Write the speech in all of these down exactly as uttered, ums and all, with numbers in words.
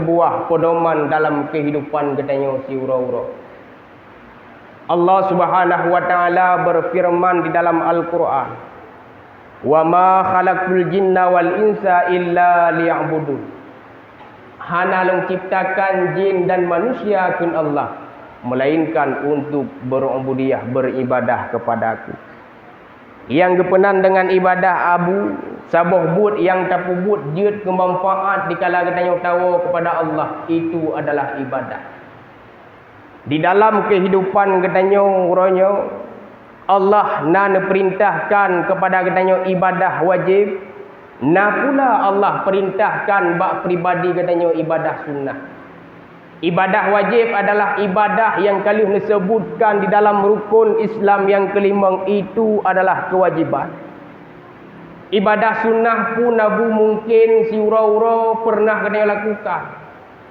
buah pedoman dalam kehidupan geutanyoe siuroe-uroe. Allah Subhanahu wa Ta'ala berfirman di dalam Al-Quran, "Wa ma khalaqtul jinna wal insa illa liya'budun." Hana lôn ciptakan jin dan manusia, kheun Allah, melainkan untuk berubudiyah, beribadah kepada-Ku. Nyang geupeunan deungon ibadah abu, saboh buet nyang tapeubuet jeuet keu manfaat dikala geutanyoe tawoe kepada Allah, itu adalah ibadah. Di dalam kehidupan geutanyoe uroe nyoe, Allah na neupeurintahkan kepada geutanyoe ibadah wajéb, na pula Allah peurintahkan bak pribadi geutanyoe ibadah sunnah. Ibadah wajéb adalah ibadah nyang ka lheueh neuseubutkan di dalam rukon Islam nyang keulimong, itu adalah keuwajéban. Ibadah sunnah pun abu mungken siuroe-uroe peureunah geutanyoe lakukan.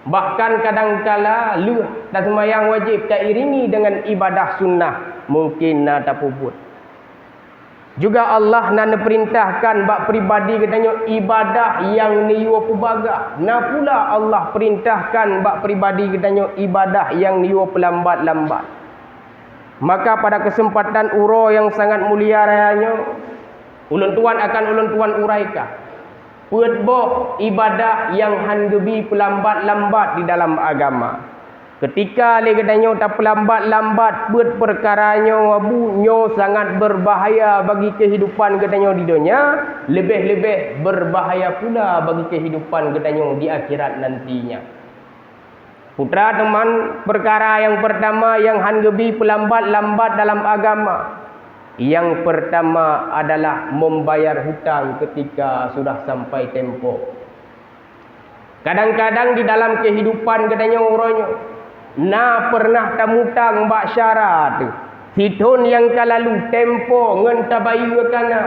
Bahkan kadangkala lheueh taseumayang wajéb tairingi deungon ibadah sunnah, mungken na tapeubuet. Juga Allah na neupeurintahkan bak pribadi geutanyoe ibadah nyang neuyue peubagah. Na pula Allah peurintahkan bak pribadi geutanyoe ibadah nyang neuyue peulambat-lambat. Maka pada keuseumpatan uroe nyang sangat mulia raya nyoe, ulôn tuan akan ulôn tuan uraika peuet boh ibadah nyang han geubi peulambat-lambat di dalam agama. Keutika lé geutanyoe tapeulambat-lambat peuet peukara nyoe, abu, nyoe sangat beurbahaya bagi keuhidupan geutanyoe di donya, leubeh-leubeh beurbahaya pula bagi keuhidupan geutanyoe di akhirat nantinya. Putra teuma, peukara nyang peurtama nyang han geubi peulambat-lambat dalam agama, nyang peurtama adalah membayar hutang keutika sudah sampai tempo. Kadang-kadang di dalam keuhidupan geutanyoe uroe nyoe, na peureunah tamutang bak syara teuh. Sithon nyang ka lalu tempo ngon tabayeue ka na,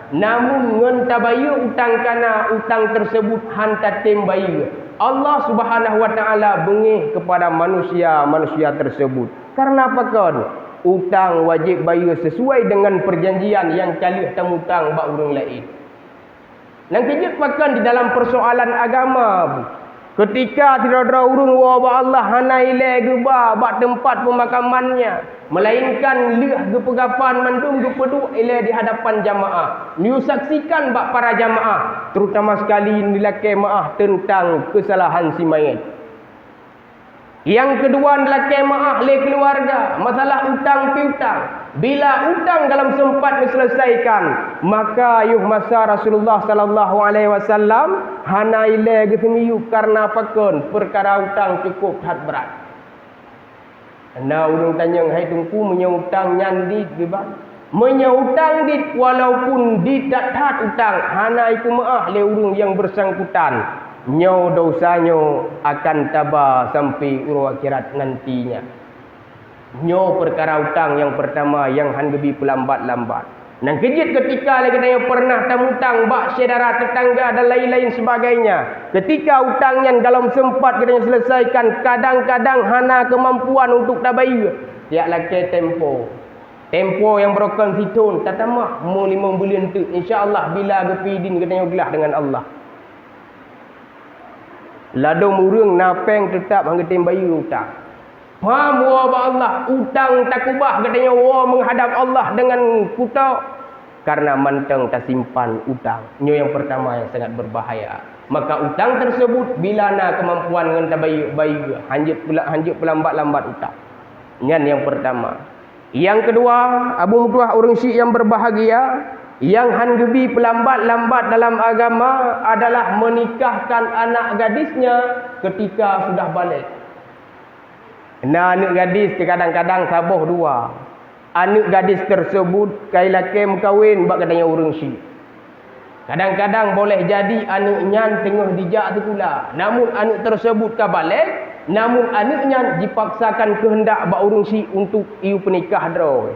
namun ngon tabayeue utang ka na, utang teuseubut han tatem bayeue. Allah Subhanahu wa Ta'ala beungéh keupada manusia-manusia teuseubut. Kareuna pakon? Utang wajéb bayeue sisuai deungon peurjanjian nyang ka lheueh tamutang bak ureuëng laén. Nyang keujeuet pakon di dalam peusoalan agama, keutika sidroe-droe ureuëng woe bak Allah hana ilée geuba bak teumpat peumakamannya, meulainkan lheueh geupeugapan mandum geupeuduek ilée di hadapan jamaah, neuyue saksikan bak para jamaah, terutama sekali neulakée maáh teuntang keusalahan si manyét. Nyang keudua, neulakée maáh lé keuluwarga, masalah utang piutang. Bila utang golom seumpat neuseuleusaikan, maka yoh masa Rasulullah sallallahu alaihi wasallam hana ilée geuseumiyueb kareuna pakon? Peukara utang cukôp that brat. Na ureuëng tanyong, "Hai Teungku, meunyoe utang nyan dit geuba?" Meunyoe utang dit, walaupun dit that-that utang, hana ipeumeuáh lé ureuëng nyang beusangkutan, nyoe desya nyoe akan taba sampoe uroe akhirat nantinya. Nyoe peukara utang nyang peurtama nyang han geubi peulambat-lambat. Nyang keujeuet keutika lé geutanyoe peureunah tamutang bak syedara, teutangga dan laén-laén seubagainya. Keutika utang nyan golom seumpat geutanyoe seuleusaikan, kadang-kadang hana keumampuan untuk tabayeue, jak lakée tempo. Tempo nyang beurukon sithon, tatamah meulima buleuen teuk, insya Allah bila geupeuidin geutanyoe glah deungon Allah. Ladôm ureuëng na péng teutab han geutem bayeue utang. Pham woe bak Allah, utang takubah geutanyoe woe meuhadab Allah deungon kutok, kareuna mantong tasimpan utang. Nyoe nyang peurtama nyang sangat beurbahaya. Maka utang teuseubut bila na keumampuan ngon tabayeue, bayeue, hanjeuet peula-, hanjeuet peulambat-lambat utang. Nyan nyang peurtama. Nyang keudua, abu meutuah ureuëng syik nyang beurbahgia, nyang han geubi peulambat-lambat dalam agama adalah meunikahkan anak gadisnya keutika sudah balek. Na aneuëk gadis teuh kadang-kadang saboh dua. Aneuëk gadis teuseubut ka ilakée meukawen bak geutanyoe ureuëng syik. Kadang-kadang boleh jadi aneuëk nyan teungoh jijak sikula, namun aneuëk teuseubut ka balek, namun aneuëk nyan jipaksakan keuheundak bak ureuëng syik untuk iyue peunikah droe.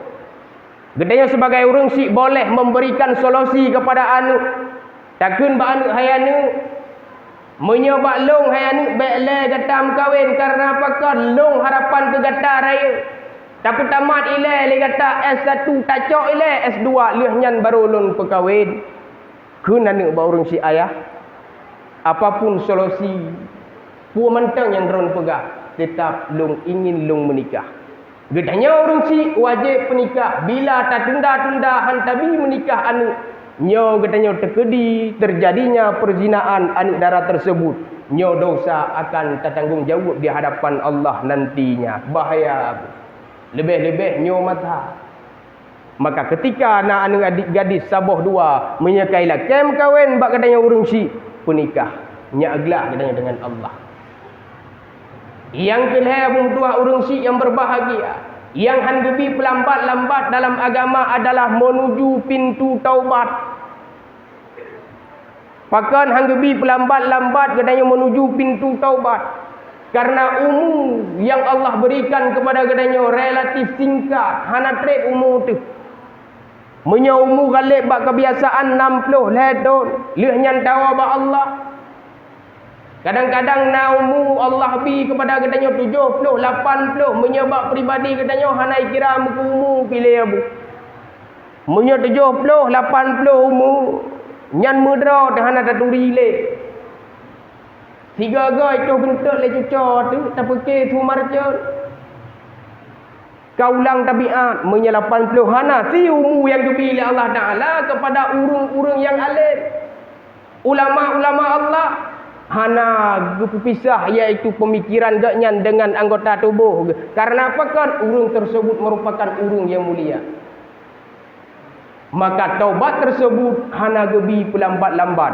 Geutanyoe sibagai ureuëng syik boleh memberikan solusi keupada aneuëk. Takheun bak aneuëk, "Hai aneuëk, meunyoe bak lôn hai aneuëk bék lé gata meukawen, kareuna pakon lôn harapan keu gata rayeuk. Tapeutamat ilée lé gata S satu, tacok ilée S dua, lheueh nyan barô lôn peukawen." Kheun aneuëk bak ureuëng syik, "Ayah, apapun solusi, Peue mantong nyang droen peugah, teutap lôn ingin lôn meunikah. Geutanyoe ureuëng syiek wajéb peunikah. Bila tatunda-tunda han tabi meunikah aneuëk, nyoe geutanyoe teukeudi teujadinya peuzinaan aneuëk dara teuseubut. Nyoe desya akan tatanggong jaweueb di hadapan Allah nantinya. Bahaya! Leubeh-leubeh nyoe masa. Maka keutika na aneuëk gadis saboh dua, meunyoe ka ilakée meukawen bak geutanyoe ureuëng syiek, peunikah, nyak glah geutanyoe deungon Allah. Nyang keulhée, meutuah ureuëng syiek nyang beubahgia, nyang han geubi peulambat-lambat dalam agama adalah meunuju pintoe taubat. Pakon han geubi peulambat-lambat geutanyoe meunuju pintoe taubat? Kareuna umu nyang Allah beurikan keupada geutanyoe relatif singkat, hana treb umu teuh. Meunyoe umu galeb bak keubiasaan nam ploh lhée thon, lheueh nyan tawoe bak Allah. Kadang-kadang na umu Allah bi keupada geutanyoe tujoh ploh, lapan ploh, meunyoe bak pribadi geutanyoe hana ikira meukeue umu piléh abu. Meunyoe tujoh ploh, lapan ploh umu, nyan meudroe teuh hana taturi lé. Sigoe-goe toh geunteuk lé cucoe teuh, tapeuke su marcon. Ka ulang tabiát, meunyoe lapan ploh hana si umu nyang geubi lé Allah Taala keupada ureuëng-ureuëng nyang além. Ulama-ulama Allah hana geupeupisah, yaitu peumikiran geuhnyan deungon anggota tuboh geuh. Kareuna pakon? Ureuëng teuseubut meurupakan ureuëng nyang mulia. Maka taubat teuseubut hana geubi peulambat-lambat.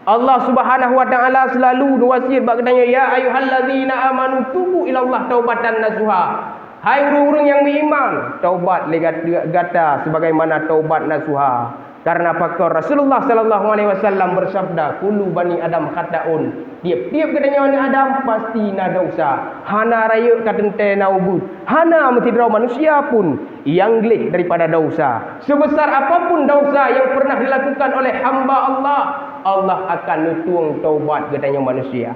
Allah Subhanahu wa Taala seulalu neuwasiet bak geutanyoe, "Ya ayyuhallazina amanu tubu ilallah taubatan nasuha." Hai ureuëng-ureuëng nyang meuiman, taubat lé gat-, gata sebagaimana taubat nasuha. Kareuna pakon? Rasulullah sallallahu alaihi wasallam beusabda, "Kullu bani Adam khata'un." Tieb-tieb geutanyoe aneuëk Adam pasti na desya. Hana rayeuk ka teuntée na ubeut. Hana meusidroe manusia pun nyang gleh daripada desya. Seubesar apapun desya nyang peureunah dilakukan oleh hamba Allah, Allah akan neutueng taubat geutanyoe manusia.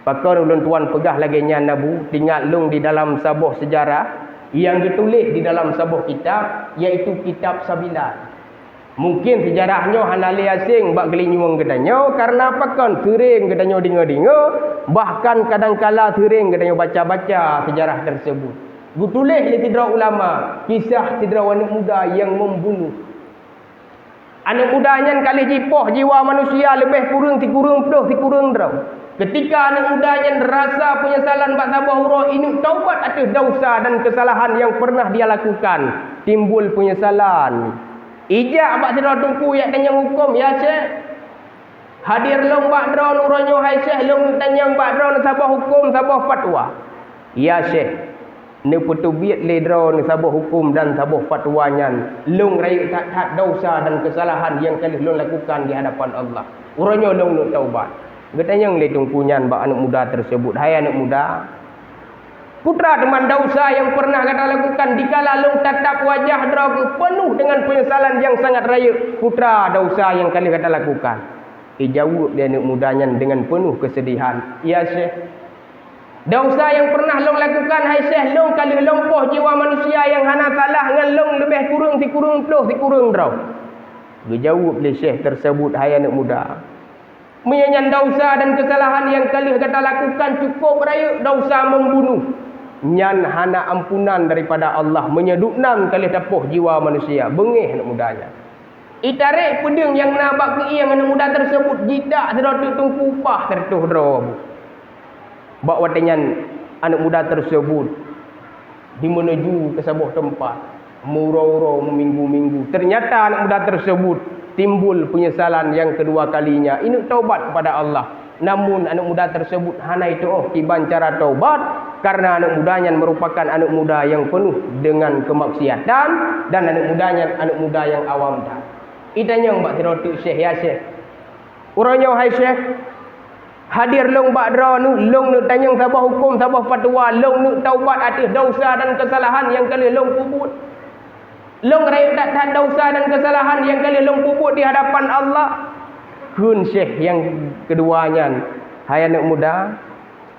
Pakon ulôn tuan peugah lagée nyan, Abu? Teuingat lôn di dalam saboh seujarah nyang geutuléh di dalam saboh kitab, yaitu kitab Sabilan. Mungken seujarah nyoe hana lé aséng bak geulinyueng geutanyoe, kareuna pakon? Seuréng geutanyoe deungoe-deungoe, bahkan kadang kala seuréng geutanyoe baca-baca seujarah teuseubut. Geutuléh lé sidroe ulama kisah sidroe aneuëk muda nyang meubunoh. Aneuëk muda nyan ka lheueh jipoh jiwa manusia leubeh kureueng sikureueng ploh sikureueng droe. Keutika aneuëk muda nyan rasa peunyesalan bak saboh uroe, ineuëk taubat ateueh desya dan keusalahan nyang peureunah dia lakukan, timbul peunyesalan. Ijak bak sidroe teungku jak tanyong hukôm, "Ya Syekh, hadir lôn bak droeneuh uroe nyoe, hai Syekh, lôn tanyong bak droeneuh saboh hukôm, saboh fatwa." "Ya Syekh, neupeuteubiet lé droeneuh saboh hukôm dan saboh fatwa nyan, lôn rayeuk that-that desya dan keusalahan nyang ka lheueh lôn lakukan di hadapan Allah. Uroe nyoe lôn neuk taubat." Geutanyong lé teungku nyan bak aneuëk muda teuseubut, "Hai aneuëk muda, peue teuma desya nyang peureunah gata lakukan dikala lôn tatap wajah droe keuh peunoh deungon peunyesalan nyang sangat rayeuk? Peue desya nyang ka lheueh gata lakukan?" Ijaweueb lé aneuëk muda nyan deungon peunoh keuseudihan, "Ya Syekh, desya nyang peureunah lôn lakukan, hai Syekh, lôn ka lheueh lôn poh jiwa manusia nyang hana salah ngon lôn leubeh kureueng sikureueng ploh sikureueng droe." Geujaweueb lé Syekh teuseubut, "Hai aneuëk muda, meunyoe nyan desya dan keusalahan nyang ka lheueh gata lakukan cukôp rayeuk, desya meubunoh, nyan hana ampunan daripada Allah meunyoe duek nam ka lheueh tapoh jiwa manusia." Beungéh aneuëk muda nyan. Itarek peudeueng nyang na bak keuieng aneuëk muda teuseubut, jitak sidroe teuk teungku, paih siratoh droe. Bak watée nyan aneuëk muda teuseubut jimeunuju keu saboh teumpat, meuuroe-uroe, meuminggu-minggu. Teunyata aneuëk muda teuseubut timbul peunyesalan nyang keudua kalinya, ineuëk taubat keupada Allah. Namun aneuëk muda teuseubut hana jituoh kiban cara taubat, kareuna aneuëk muda nyan meurupakan aneuëk muda nyang peunoh deungon keumaksiatan dan aneuëk muda nyan aneuëk muda nyang awam that. Itanyong bak sidroe teuk syekh, "Ya syekh, uroe nyoe hai syekh, hadir lôn bak droeneuh, lôn neuk tanyong saboh hukôm, saboh fatwa, lôn neuk taubat ateueh desya dan keusalahan nyang ka lheueh lôn peubuet. Lôn rayeuk that-that desya dan keusalahan nyang ka lheueh lôn peubuet di hadapan Allah." Kheun syekh nyang keudua nyan, "Hai aneuëk muda,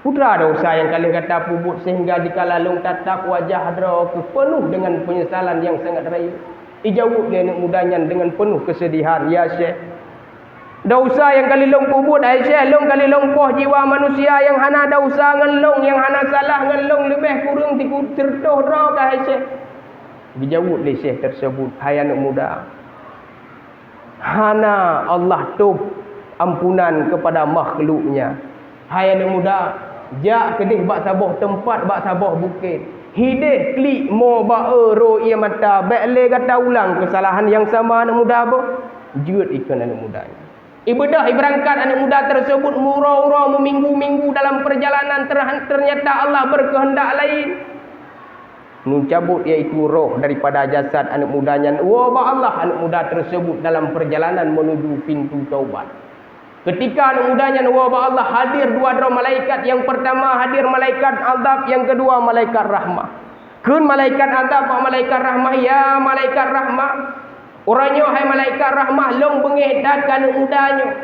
peue teuma desya nyang ka lheueh gata peubuet seuhingga dikala lôn tatap wajah droe keuh peunoh deungon peunyesalan nyang sangat rayeuk?" Ijaweueb lé aneuëk muda nyan deungon peunoh keuseudihan, "Ya syekh, Desya nyang ka lheueh lôn peubuet, hai Syekh, lôn ka lheueh lôn poh jiwa manusia nyang hana desya ngon lôn, nyang hana salah ngon lôn leubeh kureueng siku-, siratoh droe ka, hai Syekh. Geujaweueb lé Syekh teurseubut, "Hai aneuëk muda, hana Allah tôb ampunan keupada makhluk-Nya. Hai aneuëk muda, jak keudeh bak saboh teumpat, bak saboh bukét. Hideh klik mo ba-e ro ié mata, bék lé gata ulang keusalahan nyang sama aneuëk muda boh." Jeuet ikheun aneuëk muda nyan. Ibeudôh ibeurangkat aneuëk muda teurseubut meuuroe-uroe, meuminggu-minggu dalam peurjalanan, ter-, teunyata Allah beukeuheundak laén. Neucabot, yaitu roh daripada jasad aneuëk muda nyan, woe bak Allah. Aneuëk muda teurseubut dalam peurjalanan meunuju pintoe taubat. Keutika aneuëk muda nyan woe bak Allah, hadir dua droe malaikat. Nyang peurtama hadir malaikat azab, nyang keudua malaikat rahmah. Kheun malaikat azab bak malaikat rahmah, "Ya malaikat rahmah, uroe nyoe, hai malaikat rahmah, lôn beungéh that keu aneuëk muda nyoe.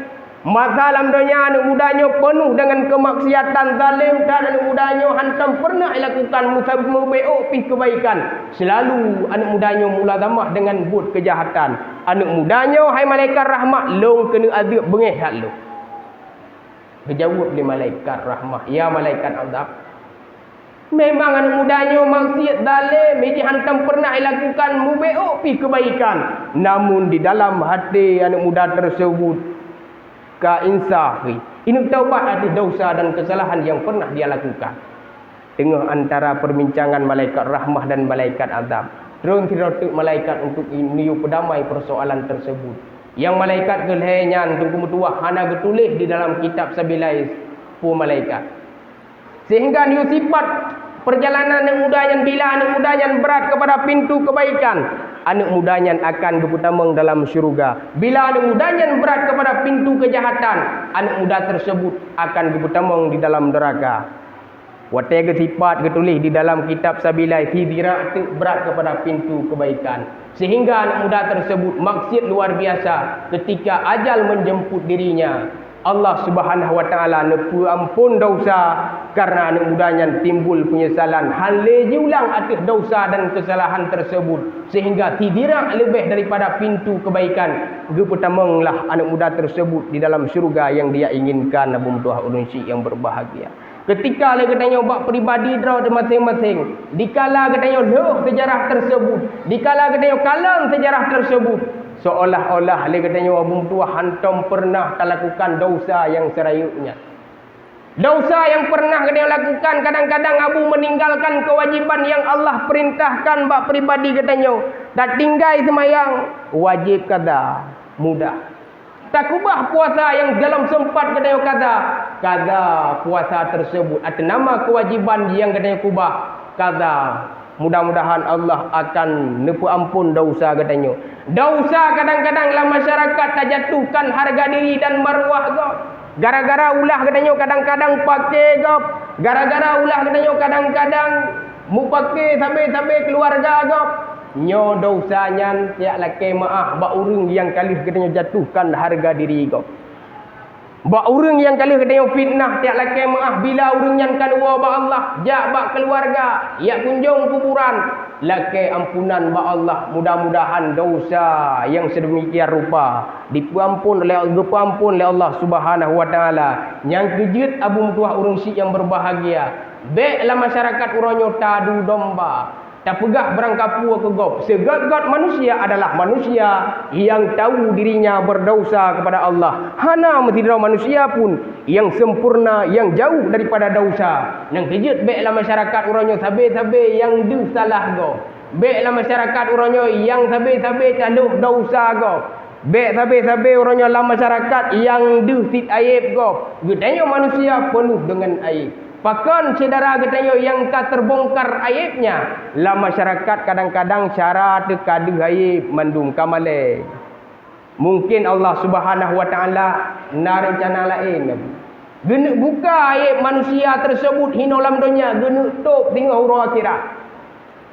Masa lam donya aneuëk muda nyoe peunoh deungon keumaksiatan, zalém that. Aneuëk muda nyoe hantom peureunah ilakukan musa-, meubeuk pih keubaikan. Seulalu aneuëk muda nyoe mulazamah deungon buet keujahatan. Aneuëk muda nyoe, hai malaikat rahmah, lôn keuneuk azeub beungéh that lôn." Geujaweueb lé malaikat rahmah, "Ya malaikat azab, memang aneuëk muda nyoe maksiet, zalém, jih hantom peureunah ilakukan meubeuk pih keubaikan. Namun di dalam até aneuëk muda teurseubut ka insaf, ineuk taubat ateueh desya dan keusalahan nyang peureunah dia lakukan." Teungoh antara peurbincangan malaikat rahmah dan malaikat azab, tron sidroe teuk malaikat untuk neuyue peudamai peusoalan teurseubut. Nyang malaikat keu lhée nyan Teungku meutuwah hana geutuléh di dalam kitab Sabilais peue malaikat. Sehingga neuyue sifat peurjalanan aneuëk muda nyan, bila aneuëk muda nyan brat keupada pintoe keubaikan, aneuëk muda nyan akan geupeutamong dalam syeuruga. Bila aneuëk muda nyan brat keupada pintoe keujahatan, aneuëk muda teurseubut akan geupeutamong di dalam neuraka. Watée geusifat geutuléh di dalam kitab Sabilais, sidira teuk brat keupada pintoe keubaikan, sehingga aneuëk muda teurseubut maksiet luar biasa. Keutika ajal meunjeumput dirinya, Allah Subhanahu wa Taala neupeuamphon desya kareuna aneuëk muda nyan timbul peunyesalan, hana lé jiulang ateueh desya dan keusalahan teurseubut, sehingga sidira leubeh daripada pintoe keubaikan geupeutamonglah aneuëk muda teurseubut di dalam syeuruga nyang dia inginkan, Abu meutuwah ureuëng syik nyang beubahgia. Keutika lé geutanyoe bak pribadi droe teuh maséng-maséng, dikala geutanyoe lheueh seujarah teurseubut, dikala geutanyoe kalon seujarah teurseubut, seolah-olah lé geutanyoe Abu meutuwah hantom peureunah talakukan desya nyang seurayeuk nyan. Desya nyang peureunah geutanyoe lakukan, kadang-kadang Abu meuninggalkan keuwajéban nyang Allah peurintahkan bak pribadi geutanyoe. Tatinggai seumayang, wajéb kada, mudah. Takeubah puasa nyang golom seumpat geutanyoe kada, kada puasa teurseubut ateueh nama keuwajéban nyang geutanyoe keubah, kada. Mudah-mudahan Allah akan neupeuamphon desya geutanyoe. Desya kadang-kadang lam masyarakat tajatuhkan hareuga diri dan maruwah gob. Gara-gara ulah geutanyoe kadang-kadang paké gob, gara-gara ulah geutanyoe kadang-kadang mupaké sabé-sabé keuluwarga gob. Nyoe desya nyan jak lakée meuáh bak ureuëng nyang ka lheueh geutanyoe jatuhkan hareuga diri gob. Bak ureuëng nyang ka lheueh geutanyoe fitnah, jak lakée meuáh bila ureuëng nyan ka neuwoe bak Allah, jak bak keuluwarga, jak kunjong kuburan, lakée ampunan bak Allah. Mudah-mudahan desya nyang seudeumikian rupa dipeuamphon lé, geupeuamphon lé Allah Subhanahu wa Taala. Nyang keujeuet Abu meutuwah ureuëng syik nyang beubahgia, bék lam masyarakat uroe nyoe tadu domba, tapeugah beurangkapeue keu gob. Seugét-gét manusia adalah manusia nyang tahu dirinya berdosa kepada Allah. Hana meusidroe manusia pun nyang sempurna, nyang jauh daripada desya. Nyang keujeuet bék lam masyarakat uroe nyoe sabé-sabé nyang deuh salah gob. Bék lam masyarakat uroe nyoe nyang sabé-sabé taloh desya gob. Bék sabé-sabé uroe nyoe lam masyarakat nyang deuh cit ayeb gob. Geutanyoe manusia peunoh deungon ayeb. Pakon syedara geutanyoe nyang ka teubongkar ayebnya? Lam masyarakat kadang-kadang cara teuka deuh ayeb mandum ka malée. Mungken Allah Subhanahu wa Taala na reuncana laén. Geuneuk buka ayeb manusia teuseubut hinoe lam donya, geuneuk tôb singoh uroe akhirat.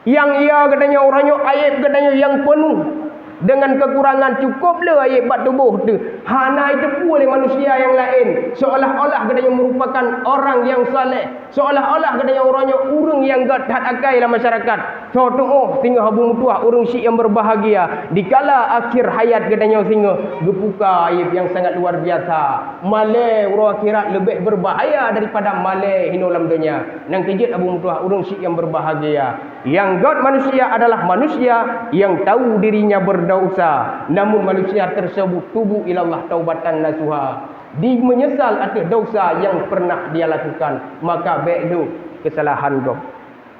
Nyang ia geutanyoe uroe nyoe ayeb geutanyoe nyang peunoh deungon keukurangan, cukôp le ayeb bak tuboh teuh. Hana jiteupeue lé manusia nyang laén, seolah-olah geutanyoe meurupakan orang nyang saleh, seolah-olah geutanyoe uroe nyoe ureuëng nyang gét that akai lam masyarakat. Soe tuoh singoh Abu Meutuah ureuëng syiek nyang berbahagia, dikala akhir hayat geutanyoe singoh geupuka aib nyang sangat luar biasa. Malée uroe akhirat leubeh berbahaya daripada malée hinoe lam donya. Nyang keujeuet Abu Meutuah ureuëng syiek nyang berbahagia. Yang gét manusia adalah manusia yang tahu dirinya berdosa, namun manusia tersebut tubu ilallah taubatan nasuha. Dia menyesal atas dosa yang pernah dia lakukan, maka bék lheueh kesalahan gob.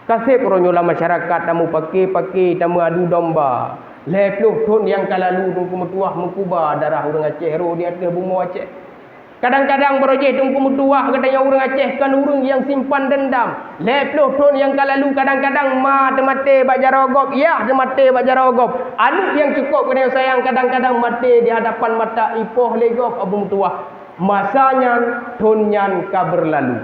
Kaseb uroe nyoe lam masyarakat tamu paké-paké tamu adu domba. Lhée ploh thon nyang ka lalu Teungku Meutuah meukuba darah ureuëng Aceh roh di ateueh bumoe Aceh. Kadang-kadang barojéh Teungku Meutuah geutanyoe ureuëng Aceh kon ureuëng nyang simpan dendam. Lhée ploh thon nyang ka lalu kadang-kadang ma teumaté bak jaroe gob, yah teumaté bak jaroe gob. Aneuëk nyang cukôb geutanyoe sayang kadang-kadang maté di hadapan mata ipoh lé gob Abu Meutuah. Masa nyan, thon nyan ka berlalu.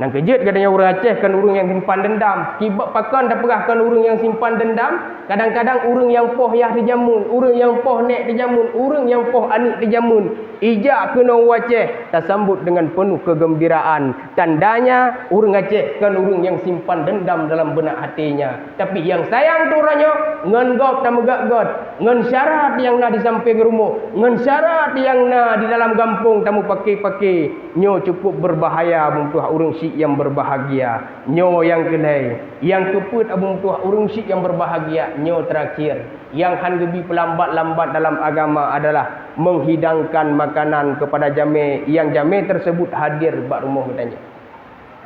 Nyang keujeuet geutanyoe ureuëng Aceh kon ureuëng nyang simpan dendam. Kiban pakon tapeugah kon ureuëng nyang simpan dendam? Kadang-kadang ureuëng nyang poh yah teujameun, ureuëng nyang poh nék teujameun, ureuëng nyang poh aneuëk teujameun. Ijak keunoe u Aceh tasambot deungon peunoh keugeumbiraan. Tandanya ureuëng Aceh kon ureuëng nyang simpan dendam dalam beunak hatinya. Tapi nyang sayang tu uroe nyoe ngon gob tameugét-gét, ngon syarat nyang na di sampéng rumoh, ngon syarat nyang na di dalam gampông tamu paké-paké. Nyoe cukup berbahaya Abu Meutuah ureuëng syiek nyang berbahagia. Nyoe nyang keulhée, nyang keupeuet Abu Meutuah ureuëng syiek nyang berbahagia. Nyoe terakhir, nyang han geubi peulambat-lambat dalam agama adalah menghidangkan makanan kepada jamé nyang jamé tersebut hadir bak rumoh geutanyoe.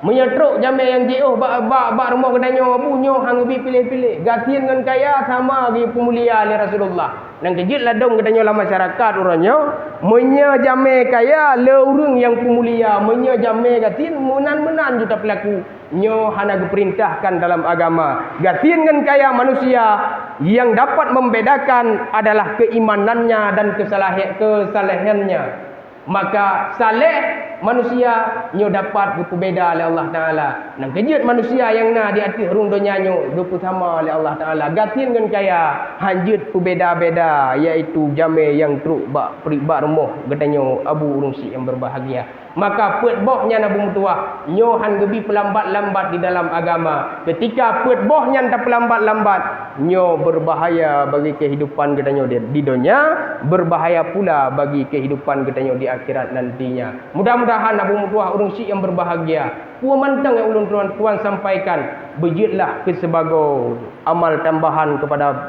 Meunyoe trok jamé nyang jiôh bak, bak, bak rumoh geutanyoe, Abu, nyoe han geubi piléh-piléh. Gasien ngon kaya sama geupeumulia lé Rasulullah. Nyang keujeuet ladôm geutanyoe lam masyarakat uroe nyoe, meunyoe jamé kaya le ureuëng nyang peumulia, meunyoe jamé gasien meunan-meunan ju tapeulaku. Nyoe hana geupeurintahkan dalam agama. Gasien ngon kaya manusia yang dapat membedakan adalah keimanannya dan kesalahe-, kesalehannya. Maka saleh manusia nyoe dapat geupeubeda lé Allah Taala. Nyang keujeuet manusia nyang na di ateueh rhueng donya nyoe geupeusama lé Allah Taala. Gasien ngon kaya han jeuet peubeda-beda, yaitu jamé nyang trok bak, bak rumoh geutanyoe Abu ureuëng syiek nyang berbahagia. Maka peuet boh nyan Abu Meutuah, nyoe han geubi peulambat-lambat di dalam agama. Ketika peuet boh nyan tapeulambat-lambat, nyoe berbahaya bagi kehidupan geutanyoe di, di donya, berbahaya pula bagi kehidupan geutanyoe di akhirat nantinya. Mudah-mudahan Abu Meutuah ureuëng syiek nyang berbahagia, peue mantong nyang ulôn tuan, tuan sampaikan, beujeuetlah keu sibagoe amal tambahan kepada